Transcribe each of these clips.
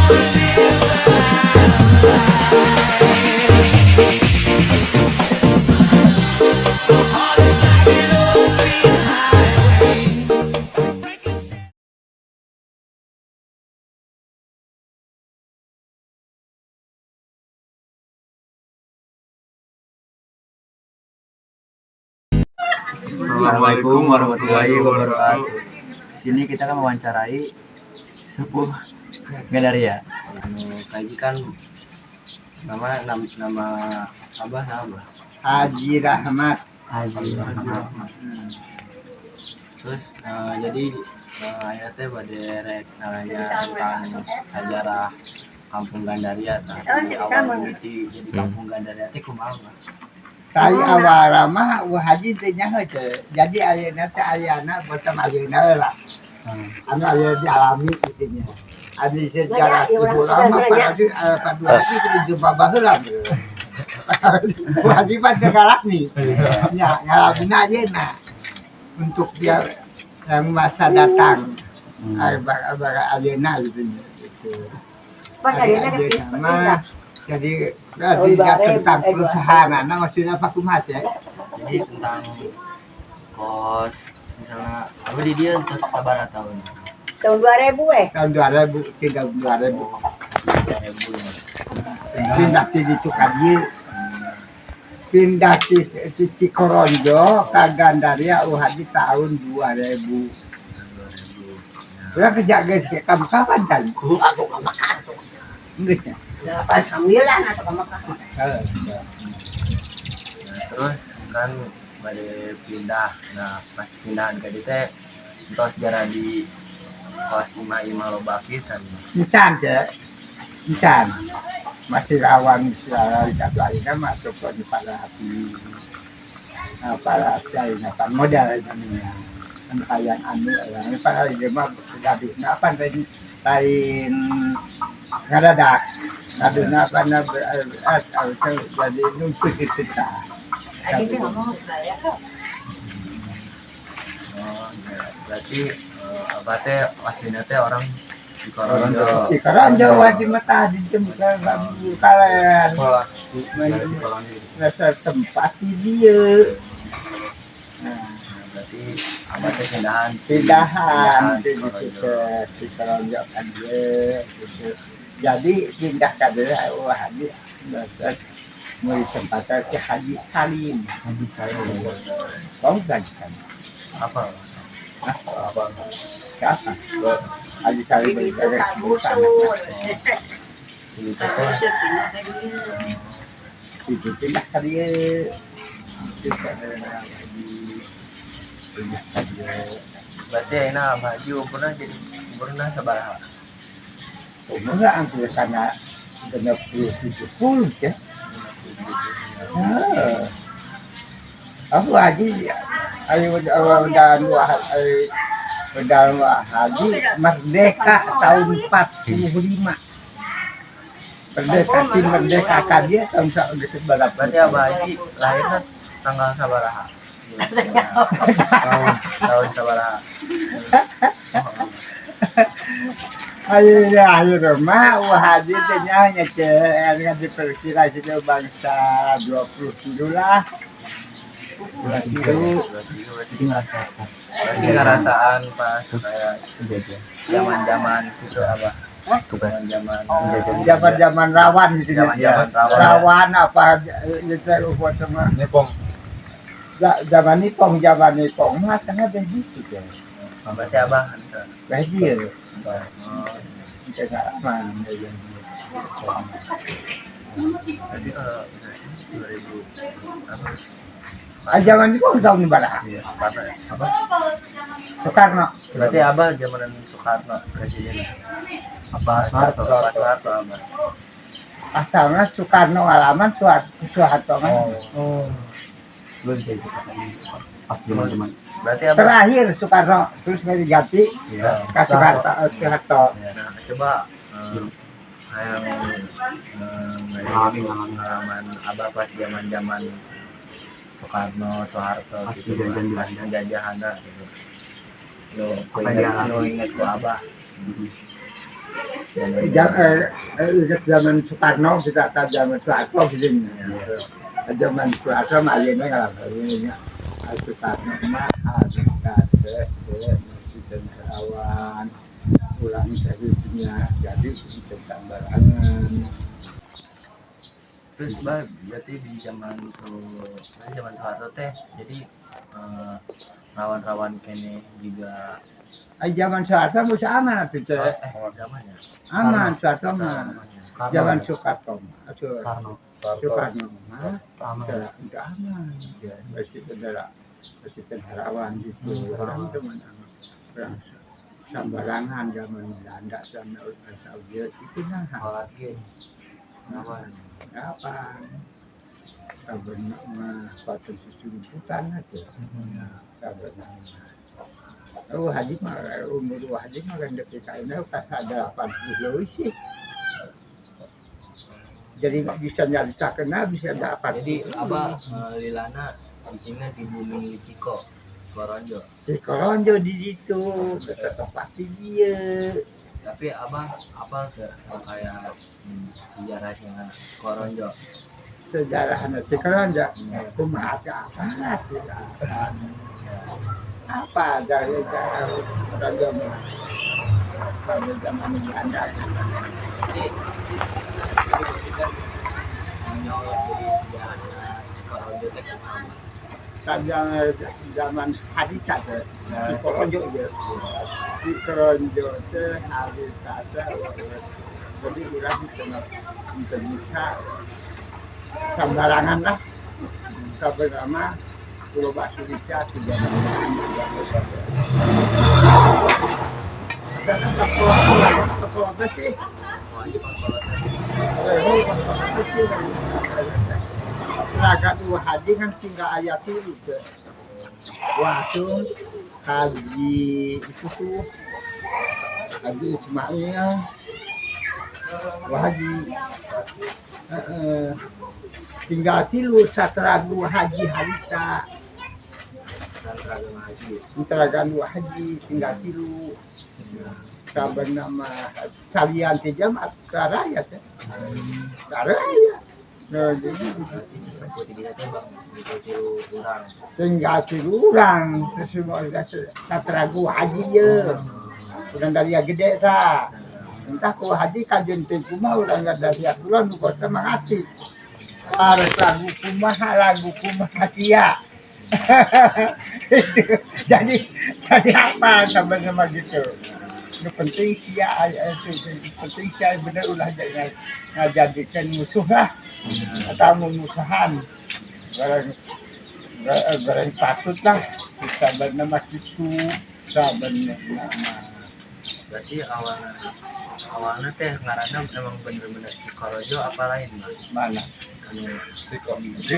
Live my life. My heart is like an open highway. Breaking Assalamualaikum warahmatullahi wabarakatuh. Di sini kita akan mewawancarai sepuh Gandaria. Anu kaji kan nama nama, nama abah nama Haji Rahmat. Haji Rahmat. Terus jadi aya teh bade rek nanya tentang sejarah Kampung Gandaria tah. Di awal mimiti jadi Kampung Gandaria teh kumaha, Bah? Tadi awal mah Wa Haji teh nyaho teh. Jadi ayeuna teh ayana botam ayeuna lah. Anu aya dialami kitu nya. Anu sejarah ibu lama Pak Haji, Pak Dua Haji kudu jumpa baheula. Wa Haji mah teu ngalami. Nya ngalamina ayeuna. Untuk dia yang masa datang. Aya ayeuna gitu nya. Gitu. Ayeuna mah jadi tidak tentang perusahaan, nah maksudnya apa kumaha teh? Jadi tentang kos misalnya apa di dia terus sabaraha tahun? Tahun 2000 eh. Tahun 2000, 3 2000. 2000 ya. Pindah ti ditu ka dieu. Pindah ti Cikoronjo ka Gandaria Haji tahun 2000. 2000. Urang kerja geus kamu kapan kan? Aku ke Mekah tuh. Geus nya. 89 atau ke Mekah. Heeh. Nah, terus kan bade pindah. Nah, pas pindahan ke dieu teh entos jadi kos imah-imah loba kitu kan. Encan teh. Encan. Masih rawan segala satu ayeuna mah toko di para api. Nah, para api ayeuna pan modal namanya. Anu hayang anu aya para ieu mah gaduhna apa lain lain ngadadak. Gaduhna apa na jadi numpuk kitu tah. Tadi teh ngomong saya kok. Oh, ya. Berarti abah teh aslinya teh orang Cikoronjo. Cikoronjo wajib mah tadi kalian. Sekolah. Rasa tempat di dieu. Nah, Nah, berarti abah teh pindahan pindahan di Cikoronjo. Cikoronjo kan dieu gitu. Jadi pindah ka dieu wah haji mulai tempatnya ke Haji Salim. Haji Salim. Kau kan kan? Apa? Hah? Apa? Siapa? Haji Salim Itu dari tak bukan. busur. Itu teh Busur pindah ke dia. Itu pindah ka dieu. Itu ka Haji pindah ka dieu. Berarti ayeuna Abah Haji umurna jadi umurna sabaraha? Umurnya hampir karena 60 70 ya. Heeh. Aku haji, ayo udah ayo udah haji merdeka tahun 45. Merdeka si merdeka kan dia tahun berapa? Berarti Abah Haji lahirna tanggal sabaraha? Tahun tahun sabaraha? Ayo ayo rumah wah haji teh nya teh kan diperkira gitu bangsa 27 lah. 22. Jadi ngerasa pas Berarti ngerasaan pas kayak penjajahan. zaman-zaman gitu Abah. Tugas. Zaman-zaman Zaman-zaman rawan gitu ya. Zaman-zaman rawan. Rawan apa itu buat sama Nepong. Zaman nipong mah tengah begitu ya. Berarti Abah henteu. Begitu. Oh, Itu ngalaman. berarti 2000 apa? Ah, zaman nipong tahun berapa? Iya, Soekarno ya? Apa? Soekarno. Berarti Abah zamanan Soekarno presiden. Apa Soeharto? Apa Soeharto Abah? Asalnya Soekarno ngalaman Soeharto, Soeharto kan. Oh. Lu bisa ikut pas zaman-zaman. Berarti Abah Terakhir Soekarno terus nggak diganti Iya. ke Soeharto, Soeharto. Nah, coba yang Mengalami, mengalami. pengalaman Abah pas zaman-zaman Soekarno, Soeharto Pas gitu, penjajahan pas Belanda. penjajahan gitu. Nu Apa yang ingat, dialami? nu ingat ku Abah. Ingat zaman Soekarno, kita tahu zaman Soeharto gitu. Zaman Soeharto mah ayeuna ngalamin Soekarno mah harta teh masih tentarawan ulang seriusnya jadi sembarangan. Terus, Bah, berarti di zaman berarti zaman Soeharto teh jadi rawan-rawan keneh juga? Ay, zaman Soeharto mah aman atuh teh. Zamannya Aman Soeharto mah. Soekarno. Zaman Soekarno mah. Soekarno. Soekarno mah aman. Tidak aman ya, masih tentara, masih tentarawan gitu. Orang teman orang sembarangan zaman Belanda sama Saudi itu, nah. Sholat ge rawan. Apa sabenerna mah patut susumputan aja sabenerna. Oh, haji mah umur haji mah kan deui ka ayeuna ka 80 leuwih sih. Jadi bisa nyaritakeun bisa dapat. Jadi apa lilana cicingna di bumi Ciko Koronjo? Cikoronjo di situ, tetap pasti dia. Tapi abah apa ke kayak sejarahnya Koronjo? Sejarah Cikoronjo, kumaha apa apa apa dari Koronjo mah pada zaman Belanda. Jadi berarti kan nyorot jadi sejarahnya Cikoronjo teh kumaha? Kan zaman harita teh Cikoronjo ya. Cikoronjo teh harita teh jadi urang teu bisa sembarangan lah. Sabenerna loba Indonesia tidak. Dan toko apa sih? Oh, ini pangkolotna. Raga dua haji kan tinggal ayat itu teh. Waktu haji itu tuh Haji Ismail. Wah, haji. Heeh. Tinggal tilu satera dua haji harita. Sentra haji. Teragan dua haji tinggal tilu. Saben nama salian teh jam raya teh. Raya. Nah, jadi Berarti sesepuh di dieu teh, Bang, gitu tilu urang. Tinggal tilu urang terus satera dua haji ye. Urang dari gede sa. Entah ku haji kajen teh kumaha urang dari kulon nu kota mangati. Harus lagu kumaha sia. Itu. Jadi apa sama-sama gitu. Nu penting sia itu penting sia bener ulah jangan ngajadikeun musuh lah atau memusuhan. Barang barang patut lah sabenerna mah kitu sabenerna mah. Berarti awalnya awalnya teh ngaranna emang bener-bener Cikorojo apa lain, Bang? Mana? Anu Cikoronjo.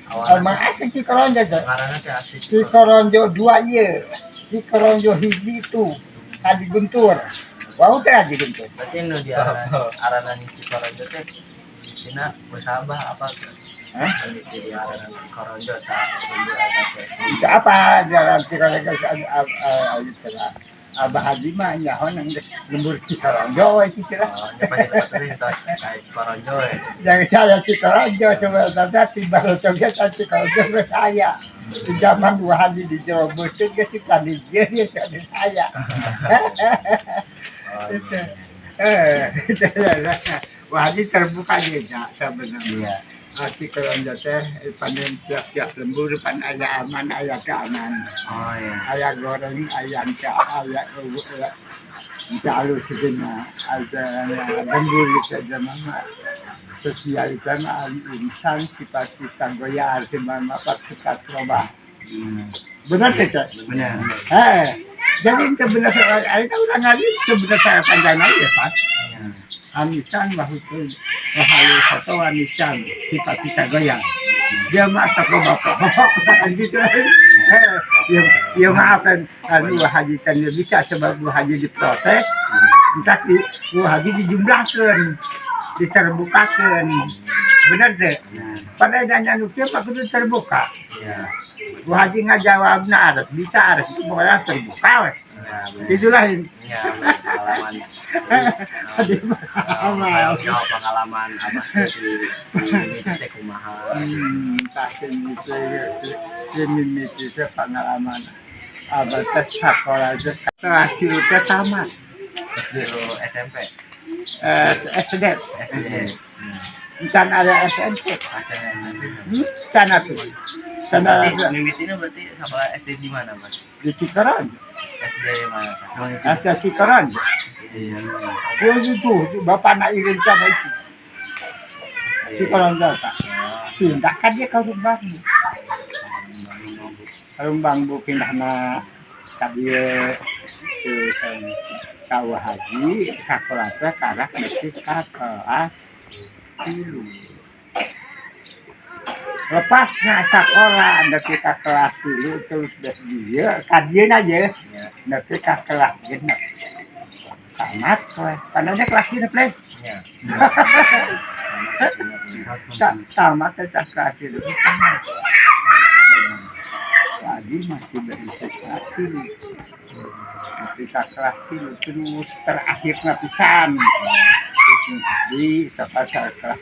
Awalnya Emang asli Cikoronjo teh. Ngaranna teh asli Cikoronjo. Cikoronjo dua ieu. Cikoronjo hiji itu Haji Guntur. Wau teh Haji Guntur. Berarti nu di aranan Cikoronjo teh tina musabah apa? Hah? Anu di aranan Cikoronjo tak lembur eta teh. Itu apa jalan Cikoronjo itu lah. Abah Haji mah nyaho nang lembur Cikoronjo we kitu lah. Oh, nya pasti tempat tos kayak Cikoronjo ya. Yang saya Cikoronjo sebenarnya tiba cocoknya saya Cikoronjo ke saya. Di zaman dua haji di Jawa Barat ke si tadi dia dia tadi saya. Oh, Itu. iya. Itu lah. Wah, haji terbuka juga sebenarnya. Iya. Cikoronjo teh panen tiap-tiap lembur pan aya aman aya keamanan. Oh iya. Aya goreng, aya enca, aya enca halus sejenak, ada lembur saja mama. Sosial itu mah insan sifat kita goyar mama sifat robah. Benar tidak? Benar. Eh, jadi itu benar saya, itu udah ngaji itu benar saya panjang aja, Pak. Iya. Anisan wahutun wahalu foto anisan sifat kita goyang. Dia masak ke bapak kan gitu. Eh, ya, ya maaf kan, anu haji kan ya bisa sebab bu haji diprotes, entah di bu haji dijumlahkan, diterbukakan. Benar deh. Benar. Pada nanya nu kieu mah kudu terbuka. Iya. Bu haji ngajawabna harus bisa harus itu pokoknya terbuka we. Ya, bener. Itu lain. Iya, bener. Pengalaman. Adi Pengalaman, ya, pengalaman abah teh di mimiti teh kumaha. Tah itu mimiti teh pengalaman. Abah teh sekolah teh kelas tilu teh tamat. Terus dulu SMP, Eh, SD. SD. Can ada SMP. Ada SMP. Can atuh. Can Berarti ada mimitina berarti sekolah SD di mana, Mas? di Cikoron. SD mana? SD Cikoron. Iya. Dia itu bapak nak irin sama itu. Cikoron Delta. Pindah kan dia ke Rumbangbu. Rumbangbu pindah na ka dieu ke ka Haji sakola teh karek nepi ka kelas 3. Lepas na sekolah nepi ka kelas 3 terus deh dieu ka dieu na ye nepi ka kelas 6. Tamat we. Karena dia kelas 6 le. Iya. Tamat teh kelas 3 tamat. Lagi masih berisi kelas 3. Nepi ka kelas 3 terus terakhirna pisan. Di sampai kelas 4,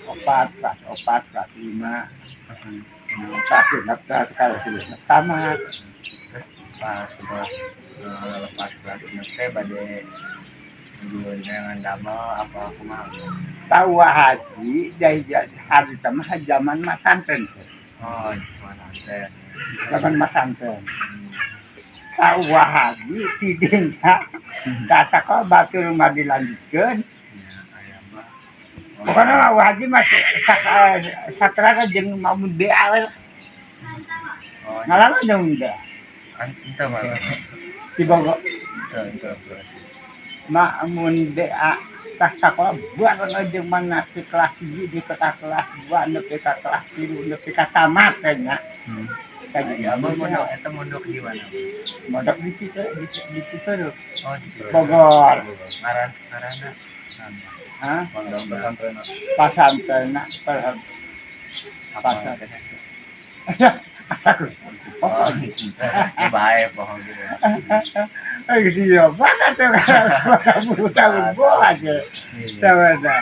kelas 4, kelas 5. Kelas 6, kelas 6 tamat. Terus pas terus lepas kelas 6 teh bade nuju dengan damel apa kumaha? Tahu haji dari hari sama zaman masantren. Oh, mana teh? Zaman masantren. Tahu haji tidinya. Kata kok batur mah dilanjutkeun. Ya, aya mah. Pokoknya mah haji mah sakrana jeung mamun BA we. Oh, Ngalaman jeung BA. kan ente mah. Di Bogor. Ente, ente berarti. Ma'mun BA tas sakola bareng jeung mana di kelas 1 di kota kelas 2 nepi ka kelas 3 nepi ka tamat nya. Kayak Ya, abah mondok eta mondok di mana? Mondok di situ di situ Oh, di situ. Bogor. Ngaran ngaranna. Hah? Pondok pesantren. Pasantren Apa? Aku. Oh, ya bae bohong gitu. Eh, iya, banget tuh. 50 tahun bola aja. Iya. Sama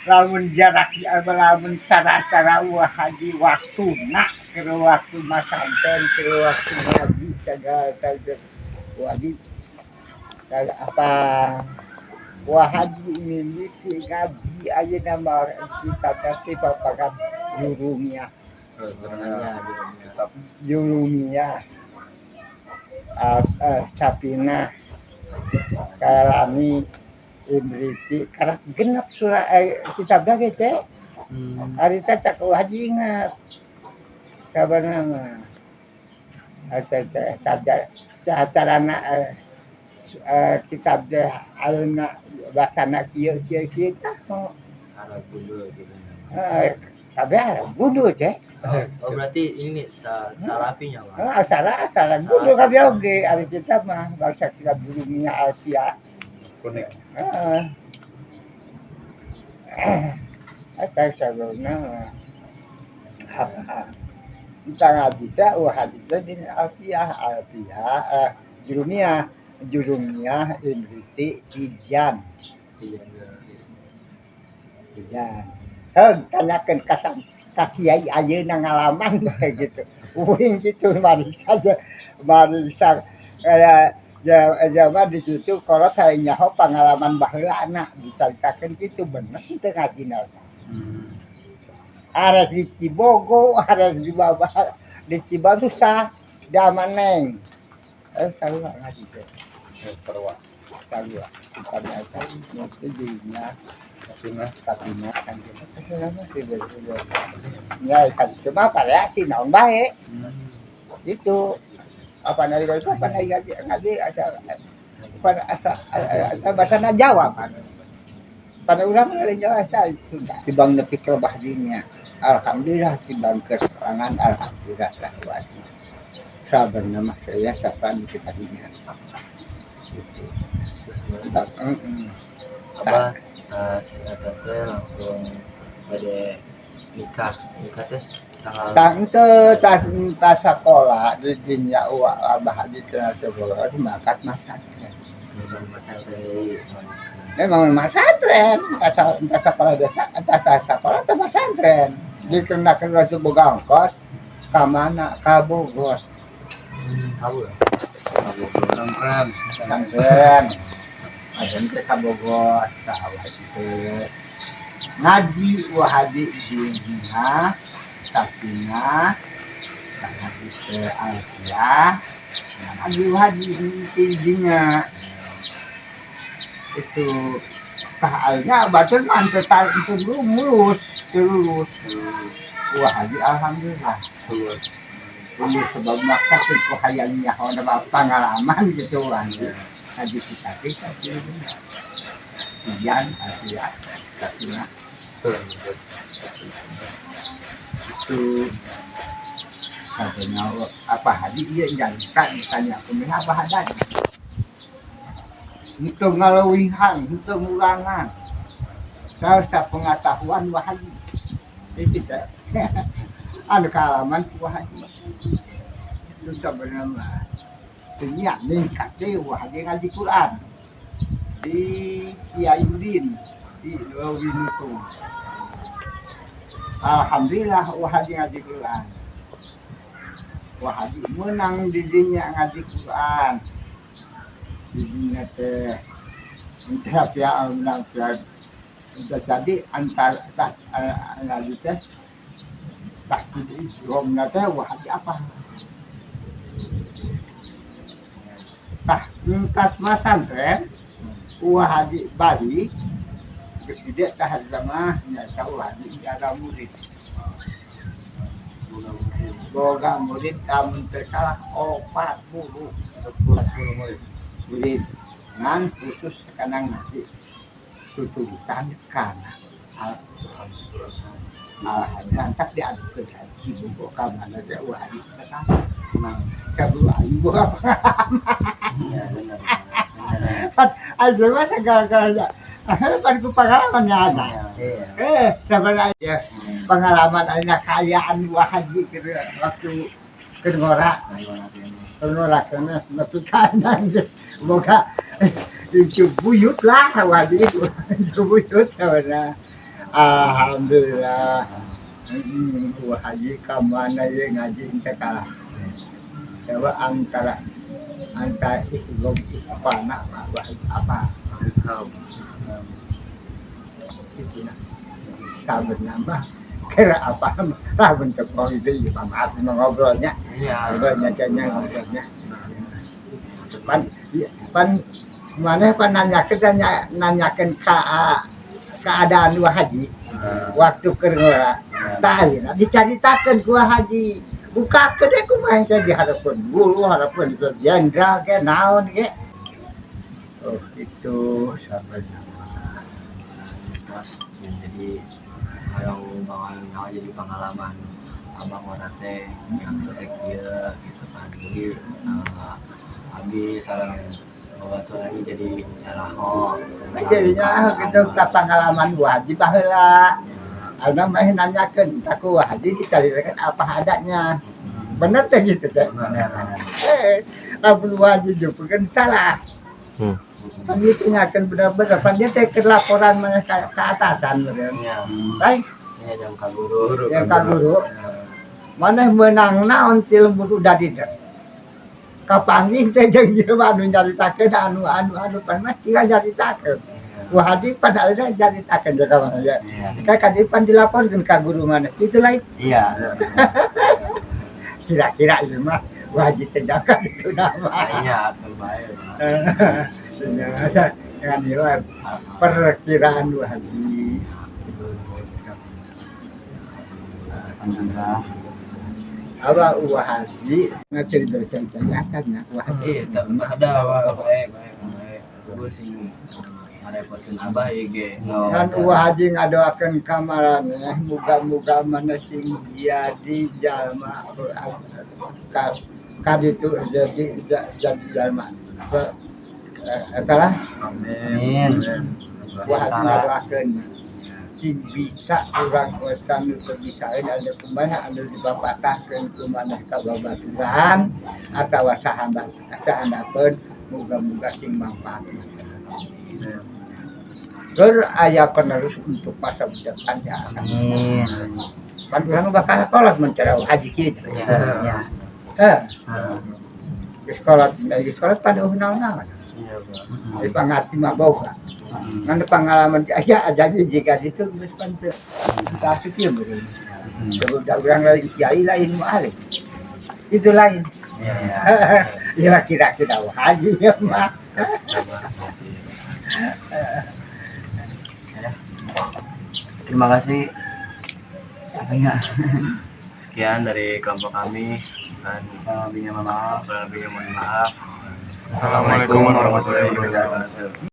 lamun jarak lamun cara-cara wah haji waktu nak ke waktu masantren ke waktu ngaji segala segala wajib apa wah haji mimiti ngaji aja nama kita kasih papakan jurumiyah. Tetap. Jurumiyah, Sapina, Kalami, Imriti karena genap surah kitab lagi teh. Hari teh tak haji ingat kabar nama acarana kitab teh aluna basana kieu kieu kieu tah. Arab dulu gitu. Kabeh gundul teh. Oh, berarti ini nih salafinya, Pak. Ah, salah salah gundul kabeh oge ari kitab mah bangsa kitab Jurumiyah Alfiyah. Kuning. Heeh. Eta sabana apa kita ngaji teh oh hadis teh di Alfiyah Alfiyah Jurumiyah Jurumiyah Imriti Ijan. Iya. Ijan heug tanyakeun ka ka kiai ayeuna ngalaman gitu uing gitu mari saja mari sa zaman di situ kalau saya nyaho pengalaman baheulana dicaritakeun kitu bener teu ngajina. Arek di Cibogo, arek di Baba, di Cibarusah, di Amaneng. Eh, sarua ngaji teh. Sarua. Sarua. Kita itu jadinya Sapina. Sapina kan gitu. Ya, kan cuma variasi naon bae. Itu apa nari itu apa nari ngaji ngaji ada pada asa asa bahasa Jawa kan. Pada urang lain Jawa saya Sunda. Tibang nepi ke lebah dinya. Alhamdulillah tibang ke serangan alhamdulillah lah buat. Sabar nama saya siapa kita dinya. Gitu. Abah tas eta teh langsung bade nikah. Nikah teh Tanggal Tah henteu tas tas sakola di dinya uwa Abah Haji cenah sekolah mangkat masantren. Memang masantren, tas sakola biasa, tas sakola teh masantren. Dikenakeun rasul boga ongkos ka mana? Ka Bogor. Kabur. Pesantren. Pesantren. Adan teh ka Bogor, ka Abah Haji teh. Ngaji Wa Haji dinah, sakinah, ngaji teh alfiah, ngaji Wa Haji dinya. Itu tah ayeuna batur mah teu teu lulus, teu lulus. Wa Haji alhamdulillah. Lulus. Lulus sebab maka ku hayang nyaho pengalaman gitu Wa Haji. Ngaji kita teh Ian alfiah, sakinah. Itu katanya apa haji iya jangan ditanya aku apa haji itu ngalewihan itu ngurangan saya pengetahuan Wa Haji itu tidak anu kaalaman Wa Haji itu sebenarnya dunia ningkat deh Wa Haji ngaji Quran di Kiai Udin di Winutu. Alhamdulillah Wa Haji ngaji Quran. Wa Haji menang di dinya ngaji Quran. Di dinya teh entah pihak menang pihak entah jadi antar tak ngaji teh tak ijromna teh Wa Haji apa? Tah engkas masantren Wa Haji balik geus gede tah mah nya Wa Haji ada murid. Boga murid lamun teu salah 40 murid. Murid ngan khusus sekarang ngaji tuturutan kana Alhamdulillah tak diadukeun haji boga ka mana teh Wa Haji teh Emang. kabur aing boga Iya benar. Benar. Pan aing mah segala-galanya pan ku pengalaman nya ada. Iya. Sebenarnya pengalaman ayeuna kaayaan Wa Haji keur waktu keur ngora. Keur ngora kana nepi ka geus boga itu buyut lah Wa Haji itu. Itu buyut sebenarnya. Alhamdulillah. Wa Haji ka mana ye ngaji teh kalah. Coba antara antara ikhlam ikhfana Wa Haji apa? Itu nah. Sabenerna mah kira apa lah bentuk itu ya maaf ngobrolnya. Iya. Ngobrolnya kayaknya ngobrolnya. Pan pan mana pan nanyakeun nanyakeun ka keadaan Wa Haji waktu keur ngora. Tah ayeuna dicaritakeun ku Wa Haji. Bukakeun deh kumaha teh di hareupeun guru, hareupeun jenderal ke naon ge. Oh itu sabenerna. Mas, ya, jadi yang bakal jadi pengalaman abang ngora teh yang teh kieu gitu kan. Jadi abi sareng babaturan lagi jadi nyaraho. Jadinya gitu ka pengalaman Wa Haji baheula. Ayeuna mah nanyakeun ka ku Wa Haji dicaritakeun apa adanya. Bener teh gitu teh. Lamun Wa Haji jupeukeun salah. Pan itu nyakeun bener-bener pan dia teh keur laporan mana ka atasan meureun. Iya. Baik, Iya jang ka guru. yang ka guru. Maneh meunang naon ti lembur udah di teh. Kapanggih teh jeung jelema anu nyaritakeun anu anu anu pan mah tinggal nyaritakeun. Wa Haji pan ayeuna nyaritakeun jeung ka mana ya. Iya. Ka kadi pan dilaporkeun ka guru maneh. Kitu lain Iya. kira-kira ieu mah Wa Haji teh jangan itu nama. Iya, terbaik. Dengan ieu perkiraan Wa Haji. Alhamdulillah. Apa Wa Haji ngacerita-ceritakan ya Wa Haji. Iya, tak ada baik baik baik. Gue sih ngarepotin abah ieu ge. Kan Wa Haji ngadoakeun ka maraneh muga-muga maneh sing jadi jalma ka kaditu jadi jadi jalma. Eta lah Amin. Wa Haji ngadoakeun. Cing bisa urang eta nu teu bisaeun anu kumaha anu dipapatahkeun ku maneh ka babaturan atawa sahabat sahandapeun, muga-muga sing manfaat masyarakat. Keur aya penerus untuk masa depan ya akan. Amin. Pan urang bakal kolot mencari haji kieu. Ya. Eh, geus kolot, geus kolot pada naon-naon. Iya, Pak. Jadi pangarti mah boga. Ngan pengalaman aya jadi jika itu geus pan teu teu asup ieu meureun. Sebab urang lain kiai, lain mualif. Itu lain. Ya. Ya kira-kira haji ya mah. Terima kasih. Apa enggak? Sekian dari kelompok kami dan Kurang lebihnya mohon maaf. kurang lebihnya mohon maaf. Assalamualaikum warahmatullahi wabarakatuh.